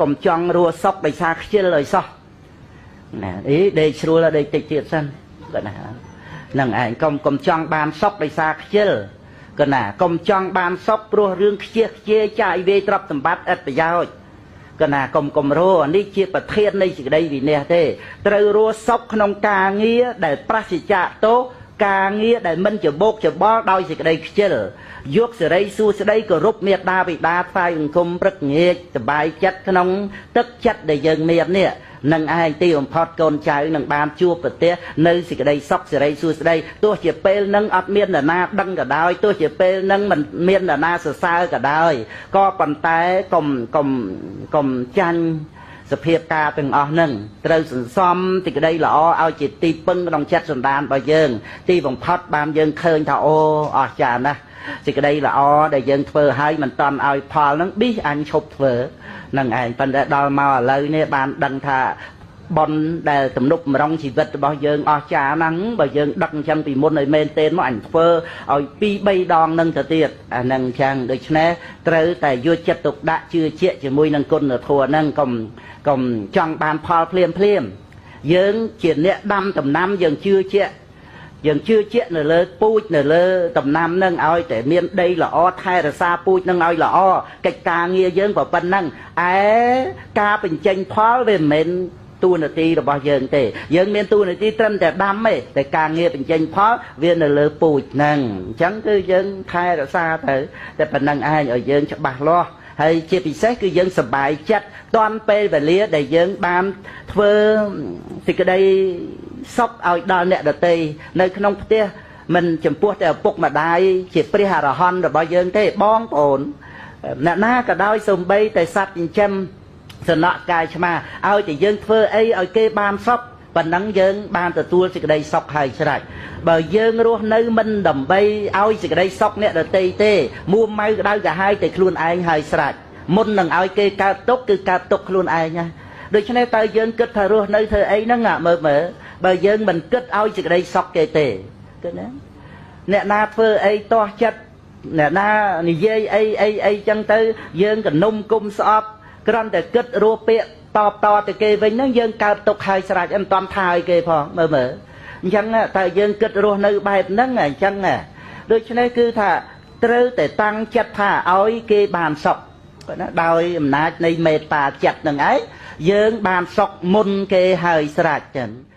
កុំចង់រស់សុខដោយសារខ្ជិលឲ្យសោះណាអីដេកស្រួលដេកតិចទៀតសិនគាត់ណាហ្នឹងឯងកុំចង់បានសុខដោយសារខ្ជិលកណាកុំចង់បានសុខព្រោះរឿងខ្ជិះខ្ជាយចាយវាយទ្រព្យសម្បត្តិឥតប្រយោជន៍កណាកុំរស់នេះជាប្រធាននៃសេចក្តីវិន័យទេត្រូវរស់សុខក្នុងការងារដែលប្រសិជ្ជៈទោសការងារដែលមិនច្បោកច្បល់ដោយសេចក្តីខ្ជិលយកសេរីសួស្តីគោរពមេត្តាបិតាថ្វាយបង្គំព្រឹកងាកសบายចិត្តក្នុងទឹកចិត្តដែលយើងមាននេះនឹងឯងទីបំផុតកូនចៅនឹងបានជួបប្រទះនៅសេចក្តីសុខសេរីសួស្តីទោះជាពេលនឹងអត់មាននរណាដឹងក៏ដោយទោះជាពេលនឹងមិនមាននរណាសរសើរក៏ដោយក៏ប៉ុន្តែកុំចាញ់សភាពការទាំងអស់ហ្នឹងត្រូវសន្សំសេចក្តីល្អឲ្យជាទីពឹងក្នុងចិត្តសន្តានរបស់យើងទីបំផុតបានយើងឃើញថាអូអស្ចារ្យណាស់សេចក្តីល្អដែលយើងធ្វើឲ្យមិនតន់ឲ្យផលហ្នឹងប៊ីសអញឈប់ធ្វើនឹងឯងប៉ុន្តែដល់មកឥឡូវនេះបានដឹងថាប៉ុនដែលទំនប់បំរុងជីវិតរបស់យើងអស្ចារ្យហ្នឹងបើយើងដឹកអញ្ចឹងពីមុនឲ្យមែនទេមកអញធ្វើឲ្យ2 3ដងនឹងទៅទៀតអាហ្នឹងអញ្ចឹងដូច្នេះត្រូវតែយកចិត្តទុកដាក់ជឿជាក់ជាមួយនឹងគុណធម៌ហ្នឹងកុំចង់បានផលភ្លាមភ្លាមយើងជាអ្នកដាំដំណាំយើងជឿជាក់យើងជឿជាក់នៅលើពូជនៅលើដំណាំនឹងឲ្យតែមានដីល្អថែរក្សាពូជនឹងឲ្យល្អកិច្ចការងារយើងក៏ប៉ុណ្ណឹងឯការបញ្ចេញផលវាមិនមែនតួនាទីរបស់យើងទេយើងមានតួនាទីត្រឹមតែដាំទេតែការងារបញ្ចេញផលវានៅលើពូជហ្នឹងអញ្ចឹងគឺយើងថែរក្សាទៅតែប៉ុណ្ណឹងឯងឲ្យយើងច្បាស់លាស់ហើយជាពិសេសគឺយើងសប្បាយចិត្តតាន់ពេលវេលាដែលយើងបានធ្វើសេចក្តីសុខឲ្យដល់អ្នកដទៃនៅក្នុងផ្ទះមិនចំពោះតែឪពុកម្ដាយជាព្រះអរហន្តរបស់យើងទេបងប្អូនអ្នកណាក៏ដោយសំបីតែសត្វចិញ្ចឹមសំណក់កាយឆ្មាឲ្យតែយើងធ្វើអីឲ្យគេបានសុខប៉ុណ្ណឹងយើងបានទទួលសេចក្តីសុខហើយស្រេចបើយើងរស់នៅមិនដើម្បីឲ្យសេចក្តីសុខអ្នកដទៃទេមួម៉ៅក្តៅក្រហាយតែខ្លួនឯងហើយស្រេចមុននឹងឲ្យគេកើតទុកគឺកើតទុកខ្លួនឯងណាដូច្នេះតើយើងគិតថារស់នៅធ្វើអីហ្នឹងមើលមើលបើយើងមិនគិតឲ្យសេចក្តីសុខគេទេគឺណាអ្នកណាធ្វើអីទាស់ចិត្តអ្នកណានិយាយអីអីអីចឹងទៅយើងកនុំគុំស្អប់គ្រាន់តែគិតរស់ពាក្យតបតទៅគេវិញហ្នឹងយើងកើតទុកហើយស្រេចមិនតាន់ថាឲ្យគេផងមើលមើលអញ្ចឹងតើយើងគិតរស់នៅបែបហ្នឹងអញ្ចឹងដូច្នេះគឺថាត្រូវតែតាំងចិត្តថាឲ្យគេបានសុខណាដោយអំណាចនៃមេត្តាចិត្តនឹងឯងយើងបានសុខមុនគេហើយស្រេចចឹង។